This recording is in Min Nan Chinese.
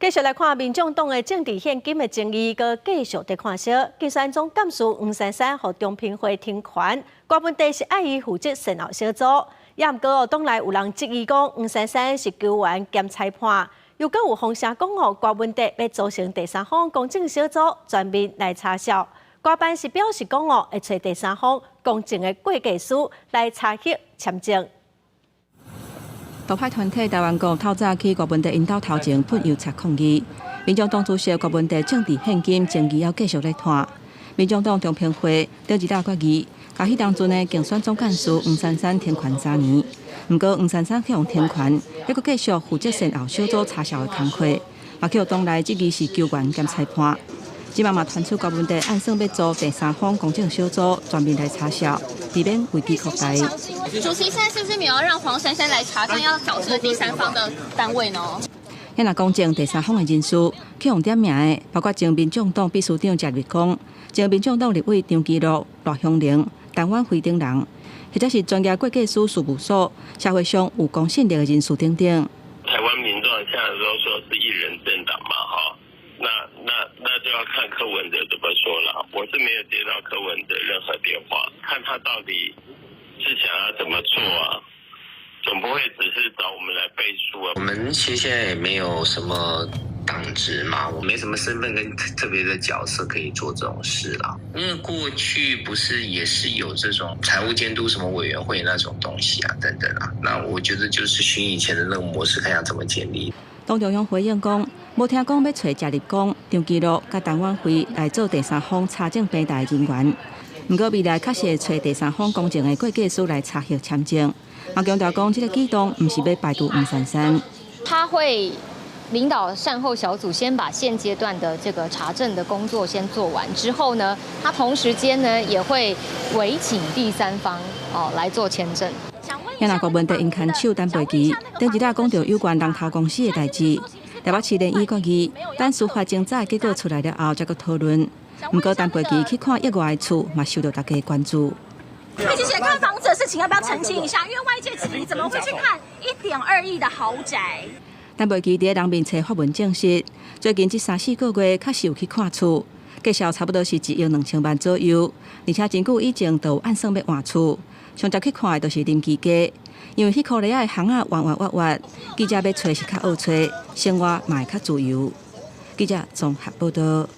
繼續來看民眾黨的政治獻金的爭議，閣繼續佇看燒。競選總幹事黃珊珊予中評會停權，郭文帝是愛伊負責善後小組。也毋過哦，黨內有人質疑講黃珊珊是球員兼裁判，又閣有風聲講哦，郭文帝欲組成第三方公正小組，全面來查數。郭辦是表示講哦，會揣第三方公正的會計師來查核簽證。獨派團體台灣國透早去郭文帝𪜶兜頭前噴油漆抗議，民眾黨主席郭文帝政治獻金爭議猶繼續咧拖。民眾黨中評會頂一日決議，共彼當陣的競選總幹事黃珊珊停權3年。毋過黃珊珊去予停權，猶閣繼續負責善後小組查數的工課，嘛去予黨內質疑是球員兼裁判。這擺嘛傳出郭文帝按算欲組第三方公正小組全面來查數，避免危機擴大。主席，現在是不是沒有要讓黃珊珊來查證，要找這個第三方的單位呢？遐若公正第三方的人士去予點名的，包括前民眾黨秘書長謝立功、前民眾黨立委張其祿、賴香伶、陳婉菲等人，或者是專業會計師事務所、社會上有公信力的人士等等。台灣民眾現在都說是一人政黨嘛，哈。那就要看柯文哲怎麼說了。我是沒有接到柯文哲任何電話，看他到底是想要怎麼做啊？總不會只是找我們來背書啊？我們其實現在也沒有什麼黨職嘛，我沒什麼身份跟特別的角色可以做這種事啦。因為過去不是也是有這種財務監督什麼委員會那種東西啊，等等啊。那我覺得就是循以前的那個模式，看下怎麼建立。黨中央回應講，無聽講欲揣謝立功、張其祿佮陳婉菲來做第三方查證平台人員。毋過未來確實會揣第三方公正的會計師來查核簽證。嘛強調講，這個舉動毋是欲排除黃珊珊。他會領導善後小組，先把現階段的這個查證的工作先做完之後呢，他同時間呢也會委請第三方哦來做簽證。遐若郭文帝𪜶牽手陳培琦，頂一日講著有關人頭公司的代誌，台北市連議決議，等司法偵查結果出來了後，才閣討論。毋過陳培琦去看億外的厝，嘛受著大家關注。佩琪姐看房子的事情，要不要澄清一下？因為外界質疑，怎麼會去看1.2億的豪宅？陳培琦佇人面冊發文證實，最近這三四個月確實有去看厝，價數差不多是1億2千萬左右，而且真久以前就有按算欲換厝。上濟去看的就是林崎街，因為彼箍里仔的巷仔彎彎彎彎，記者欲揣是較好揣，生活嘛會較自由。記者綜合報道。